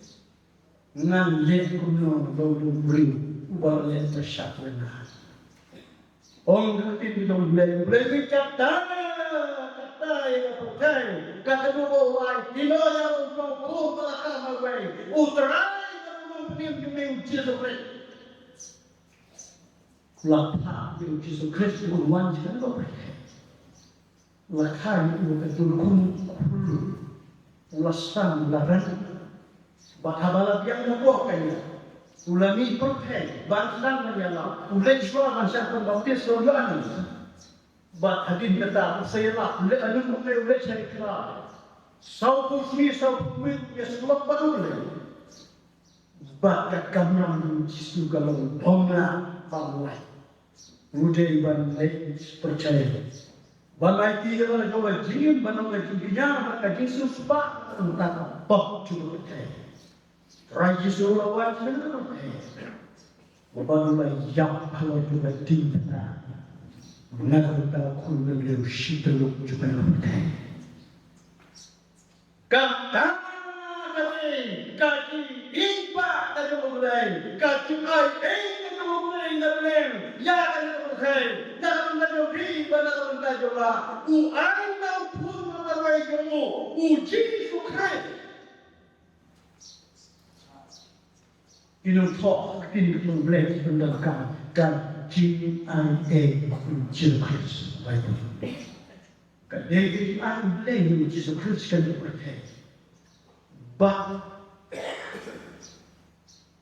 Ngan leh kumno ba u briew uba leh pyrshah ïa nga? Ong ka ktien jong U Blei, U Blei u ong, kata, kata ïa ka pyrthei, kata ka dei ba u ai, kino ïa u jong u ba la kha marwei, U Trai ka dei ba u pynïap jong u Jisu Khrist. La phah ïa u Jisu Khrist u wan sha ka pyrthei. La kha ïa u ka jingkhun khun. U la san la ran. Bad haba la biang na bor ka ïa. U la mih pyrthei ban sdang ban ïalap, u leit shuwa ban shah pynbaptis ïa u Ïoannis. Bad hadien kata u sa ïalap, u leit, hadien u leit, u leit sha ri Khrist. Sawphew sngi, sawphew miet, u ïasyllok bad u leit. Bad ka kamram jong u Jisu ka long bymman bymman. U dei ban leit pyrthei ban aiti ïa la ka jong ka jingim, ban long ka jingkñia bad ka jingsngewsih bad ka bynta ka pop jong ka pyrthei. Trai Jisu u la wan sha ka pyrthei. Bad u la ïap halor jong ka diengphna na ka bynta ka khun bynriew shi tyllup jong ka pyrthei. Kata ka dei ka jingim ba ka jong U Blei, ka jingaiei ka jong U Blei na bneng ïa ka jong U Blei, na ka bynta jong phi bad na ka bynta jong nga. U ai na u khun ba marwei jong u, U Jisu Khrist. Ki nongthoh ktien ka jong U Blei ki pyndonkam ka jingaiei U Jisu Khrist. Baibl. Ka dei ka jingaiei U Blei U Jisu Khrist sha ka pyrthei. Ba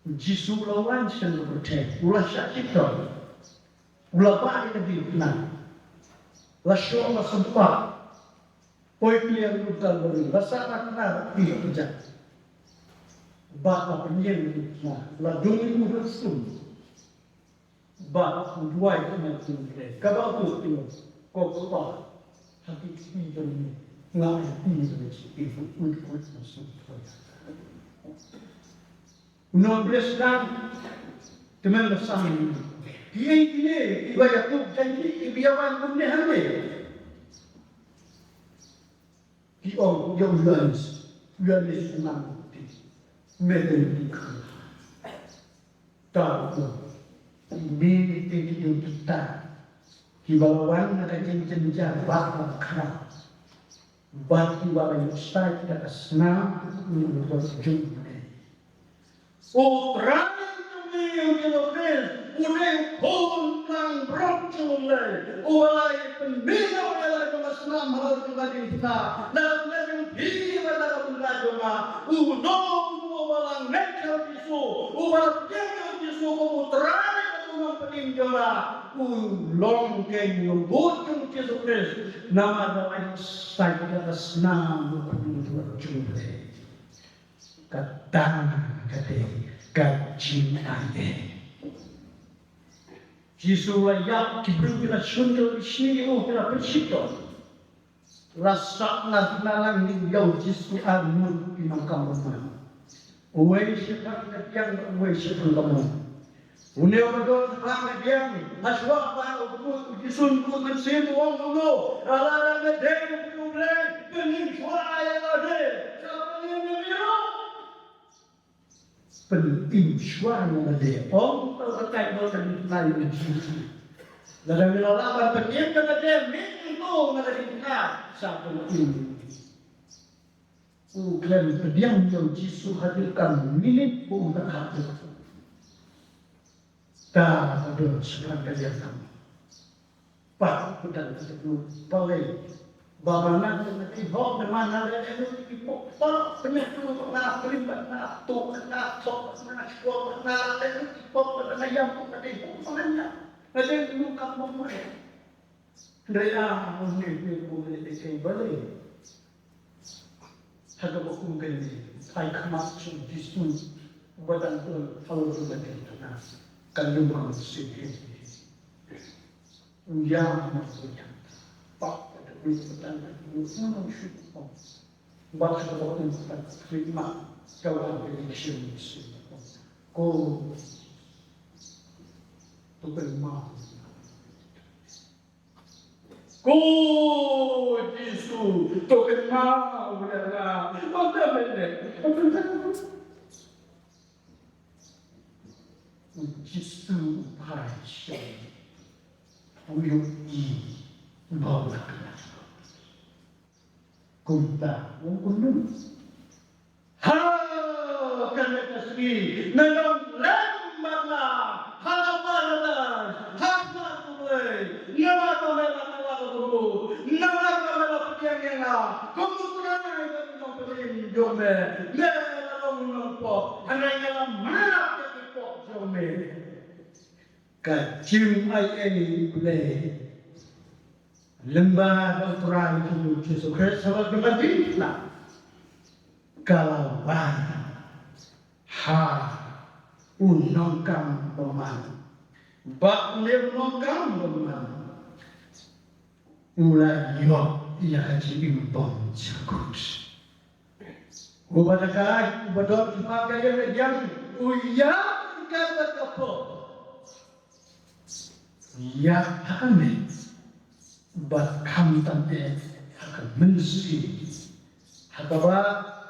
U Jisu u la wan sha ka pyrthei, u la shah shitom, u la bah ïa ka diengphna, la shong la sympat, poi pliang ha Kalbari, la sahnarphna ha kti ka jait. Bad la pynïeng ha diengphna, la dung ha ka sum. Bad u duwai ha khmat jong U Blei, kaba u ong, ko Kpa, ha ki kti jong me nga ai kti jong me, ki kti jong me. U nongpyrshang te men la sam. Kiei kine kiba ïathuh jaiñ kiba ïa wan kumne hangne? Ki ong ïa u Ïoannis, u Ïoannis u nang ti, me te ti kha. Ta u ong, me te ki dei kita kiba la wan na ka jingjynjar bad la khraw, bad kiba la ïoh sait da ka snam u khun jong U Blei. U Trai jong ngi U Jisu Khrist u dei u khun langbrot jong U Blei, uba la ïa pynmih ïa la jong ka snam halor jong ka diengphna, na ka bynta jong phi bad na ka bynta jong nga. U don uba la ngeit ha U Jisu, uba la pdiang ïa U Jisu kum U Trai bad U Nongpynim jong nga, u long keiñ u nongbud jong U Jisu Khrist, namar ba la ïoh sait da ka snam u khun jong U Blei. Kata ka dei ka jingaiei. Jisu u la ïap, ki briew ki la shun, ki la shni ïa u, ki la pynshitom. La sahnarphna lang ïa u Jisu ar ngut ki nongkam bymman. Uwei shaphang ka diang, uwei shaphang ka mon. Une uba don shaphang ka diang, ha shuwa ba u Jisu u kut mynsiem u ong kumno? Lada me dei u Khun u Blei, pynim shuwa ïa lade. Sa pynim ïa me ruh. Pynim shuwa ïa lade. Ong to ka tai ba ka dei u Jisu. Lada me la lah ban pynim ïa lade, me to na ka dei ka sa pynim. U khlem pdiang ïa u Jisu haduh ka minit ba u dang hap. Ka don shaphang ka liang ka mih. Pat u dang ka dei u balei. Ba ma nga ka dei hok, ma nga ka dei u ki pok pok, pynïap tu ma nga, pynïap ma nga, tu ma nga, thok ma nga, shkor ma nga, ka dei u ki pok ma nga, ïam ka dei hok ma nga. Ka dei u ka pok ma nga. Hynrei ïa u ngi ngi u ngi ngi ngi balei. Ha kaba kum kane, ai khmat sha u Jisu uba dang don halor jong ka diengphna, ka lum ha mynsiem hi. U ïam ma u ïam. Pap ka dei u dang don u nong shu kum. Bad ha kaba kum ka dang khlieh ma ka wan ka dei sha u mynsiem. Ko to kynmaw. Ko Jisu, to kynmaw ïa nga. Ong da mynne. U Jisu u phai sha u ïohi ba u la kynmaw. Kumta u ong kumno? Ha kane ka sngi me long lem bad nga ha paradais, ha khmat U Blei. Namar ba me la kylla ka bynta, namar ba me la pdiang ïa nga kum u Trai bad u Nongpynim jong me. Me la long u nongpop, hynrei nga la map ïa ki pop Ka jingaiei U Blei lyngba U Trai jong ngi U Jisu Khrist, haba ka la diengphna, ka la wan ha u nongkam bymman. Bad une u nongkam bymman u la ïoh ïa ka jingim bymjukut. Uba da ka, uba don shaphang ka ïing ka sem, u ïap kata ka por. Ïap ha ka miet bad khamtam eh ha ka mynsiem. Ha kaba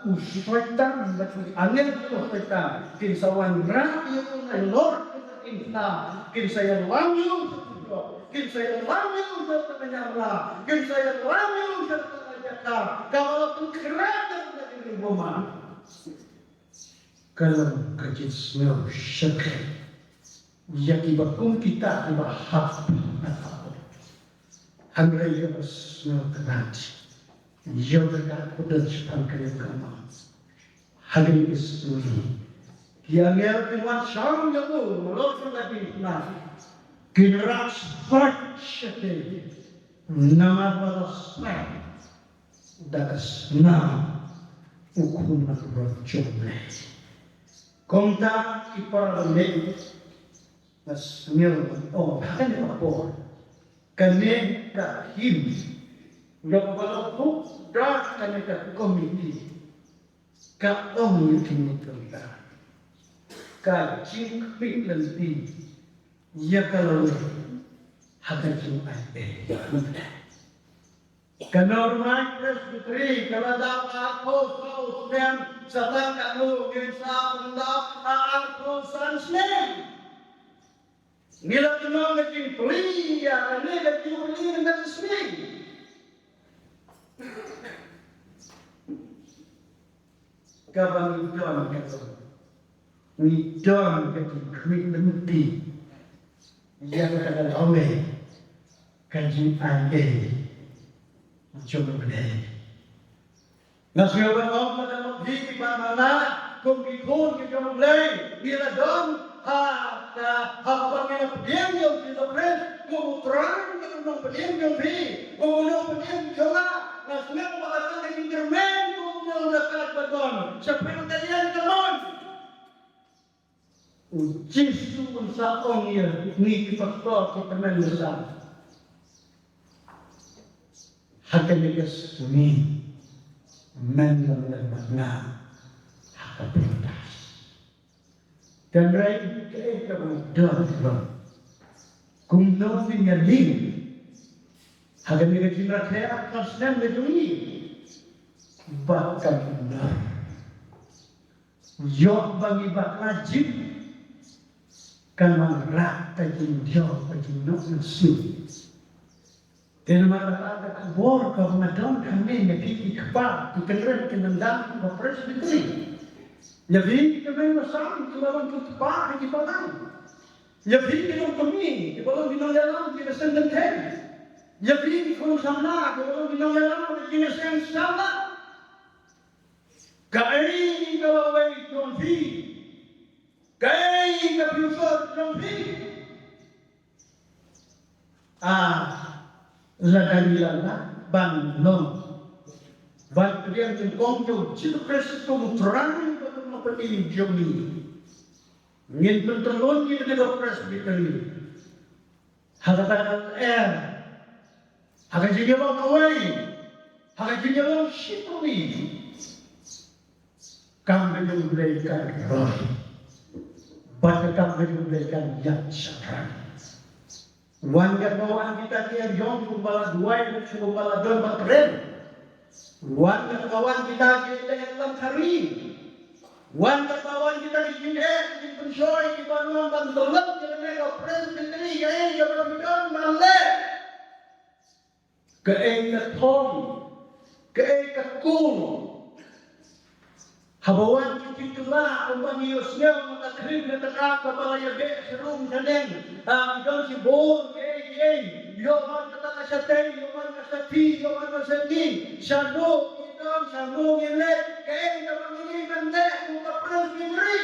u Soitan bad ki angel jong u Soitan kin sa wanrah ïa u na lor ka diengphna, kin sa ïalam ïa u sha ka jong, kin sa ïalam ïa u sha ka jong, kin sa ïalam ïa u sha ka jong. Ka la pynkhraw ïa ka jingim bymman. Ka long ka jingsngew shyrkhei ïa kiba kum kita kiba hap na ka por. Hynrei ïa ka sngew kynad, ïa ka khublei shaphang ka ïing ka sem. Hadien ka sngi ki angel kin wan shong ïa u, halor ka diengphna, kin rah sbait shyrkhei namar ba la sah da ka snam u Khun nongpynim jong U Blei. Kumta ki para bangeit, nga sngew ban ong ha kane ka por, kane ka hymn, ïa kaba la buh da kane ka komiti, ka ong ïa kine ki bynta, ka jingkhmih lynti ïa ka lawei ha ka jingaiei. Ka Nongmai Presbytery ka la dap arphew saw snem, sa tang katno ngin sa pyndap ha arphew san snem? Ngi la kynmaw ka jingplie ïa kane ka jingplie mynta ka sngi. Kaba ngi don ka jong, ngi don ka jingkhmih lynti ïa kata ka lawei, ka jingaiei jong U Blei. Nga sngew ban ong lada ma phi bad ma nga kum ki khun ki jong U Blei, ngi la don ha ka, ha kaba ngi la pdiang ïa U Jisu Khrist kum U Trai bad U Nongpynim jong phi, kum U Nongpynim jong nga. Nga sngew ba ka don ka jingkyrmen kum U Nongpynim jong nga. Shaphang ka ïing ka sem, U Jisu un sa ong ïa ngi ki pastor, ki tymmen basan, ha kane ka sngi men long lem bad nga ha ka paradais. Hynrei kaei kaba don, kumno ngin ïaling ha kane ka jingrakhe arphew san snem ka jong ngi? Bad kumno ïoh ba ngi bakla jing, kan wanrah ka jingdiaw ka jingnoh mynsiem. Te namar kata ka khubor kaba nga don hangne ïa phi ki kpa, ki kynrad ki nongdang kiba Presbytery, ïa phi ki kmie basan kiba long ki kpa ha ki balang, ïa phi ki nongkmie kiba long ki nongïalam ki nongïalam kynthei, ïa phi ki khun samla kiba long ki nongïalam ki nongïalam samla. Kaei ka lawei jong phi? Kaei ka future jong phi? Ah, lada ngi la lah ban long, ban pdiang nyngkong ïa U Jisu Khrist kum U Trai bad U Nongpynim jong ngi, ngin pyntylun ïa kane ka Presbytery ha kata ka lyer, ha ka jingïalong kawei, ha ka jingïalong shitylli. Kam ka jong U Blei kan roi, bad ka kam ka jong U Blei kan ïaid shaphrang. Wan katba wan kita ki ïaid ïong kumba la duwai bad kumba la don bad kren. Wan katba wan kita ki ïaid ïalam thari. Wan katba wan kita ki jingeh ki jingpynshoi kiba long ban dolop ïa kane ka Presbytery, kaei kaba phi don ban leh? Kaei ka thong, kaei ka kung? Haba wan ki jingkylla, kumba ngi ïohsngew, ka khring ka kata kaba la ïabeh sharum shaneng, ah, ki don shibun kiei kiei. Ïoh wan kata ka shatei, ïoh wan ka shathie, ïoh wan ka shathie. Shano ki don, shano ngi leit, kaei kaba ngi leit ban leh kum ka Presbytery?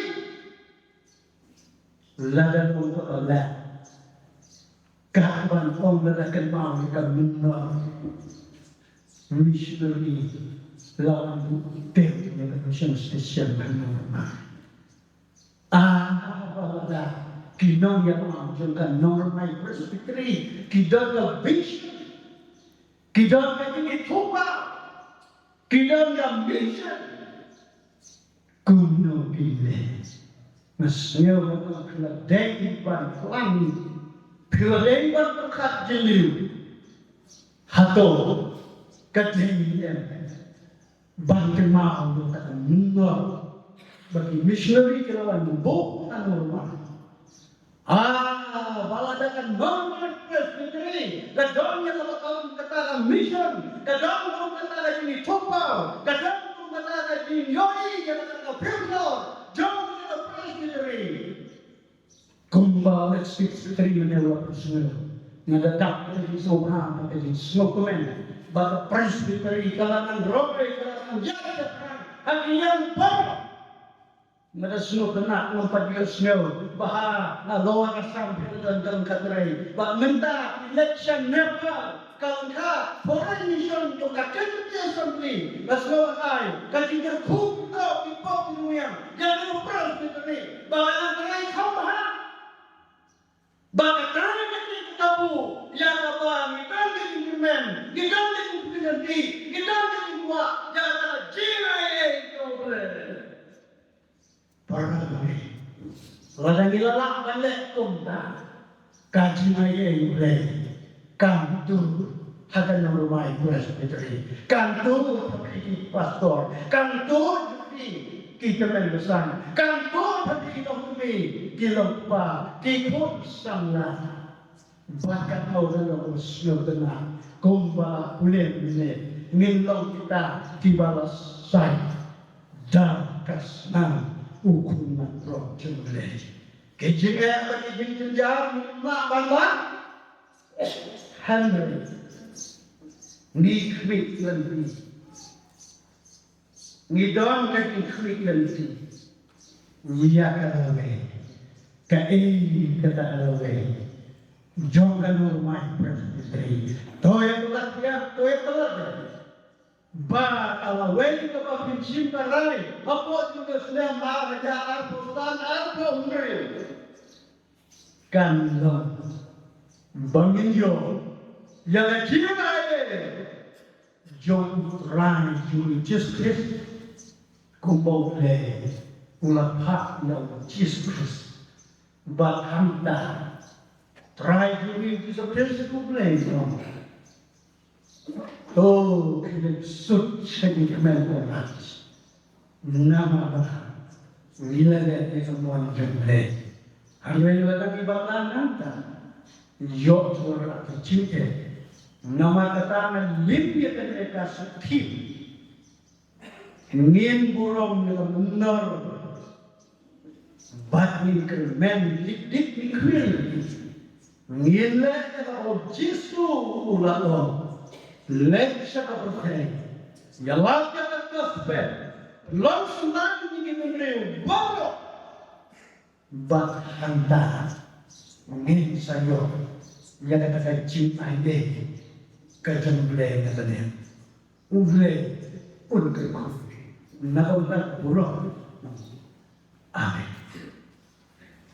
Lada long kaba lah, ka ban ong lada kynmaw ïa ka mynnor missionary, la wan buh teng ïa ka mission station ha Nongrimai. Ah, ba lada ki nongïalam jong ka Nongrimai Presbytery ki don ka vision, ki don ka jingithuhpaw, ki don ka mission, kumno ki leh? Nga sngew ba ka la dei ban khlaiñ, ka la dei ban pyrkhat jylliew. Hato ka dei em ban kynmaw ïa kata ka mynnor ba ki missionary ki la wan buh ha Nongrimai? Ah, ba lada ka Nongrimai Presbytery la don ïa kaba ka long kata ka mission, ka don kum kata ka jingithuhpaw, ka don kum kata ka jingïohi ïa kata ka future jong ka Presbytery. Kumba u ex Presbytery mynne u la pynsngew, nga da dap ka jingsngewbha bad ka jingsngewkmen ba ka Presbytery ka la nang roi, ka la nang ïaid shaphrang ha ki liang baroh. Nga da sngewtynnat, ngam pat ïohsngew ba ha Lower Assam phi la don tang ka trei. Ba mynta election never ka long ka foreign mission jong ka Trinity Assembly. Nga sngewbha ka jingkyrkhu ka ki pop ki nongïam ïa ka Presbytery ba ka trei kham bha. Ba ka trei ka jingkyrkhu ïa kaba ngi don ka jingkyrmen, ngi don ka jingkyrmen, ngi don ka jingkwah ïa ka jingaiei jong U Blei. Para bangeit, lada ngi la lah ban leh kumta, ka jingaiei U Blei kan tuh ha ka Nongrimai Presbytery, kan tuh ha phi ki pastor, kan tuh ha phi ki tymmen basan, kan tuh ha phi ki longkmie ki longkpa, ki khun samla. Bad katno katno ka sngewtynnat, kumba u len mynne, ngin long kita kiba la said da ka snam u Khun Nongpynïaid jong U Blei. Ki jingeh bad ki jingjynjar ngim lah ban lait, hynrei ngi khmih lynti. Ngi don ka jingkhmih lynti ïa ka lawei. Kaei kata ka lawei jong ka Nongrimai Presbytery? To ïa ka lawei, to ïa ka lawei. Ba ka lawei kaba pynshim ka rai hapoh jong ka snem ar hajar arphew san, arphew hynriew, kan long ba ngin ïoh ïa ka jingaiei jong U Trai jong ngi Jisu Khrist, kumba U Blei u la phah ïa u Jisu Khrist. Bad hangta U Trai jong ngi Jisu Khrist, U Blei jong ngi, to khie leit sut sha ki kmen Kynrad, namar ba ngi la leh ïa ka mon jong U Blei. Hynrei lada ngi bteng nangta, ïoh jur ka jingeh. Namar kata nga lim ïa kane ka suthied. Ngin burom ïa ka mynnor bad ngin kyrmen dik dik, ngin khmih. Ngin leh ïa kaba u Jisu u la ong. Leit sha ka pyrthei, ïalap ïa ka gospel, long sngewbha ïa ki bynriew baroh. Bad hangta ngin sa ïoh ïa kata ka jingaiei ka jong U Blei na bneng. U Blei un kyrkhu na ka bynta burom. Amen.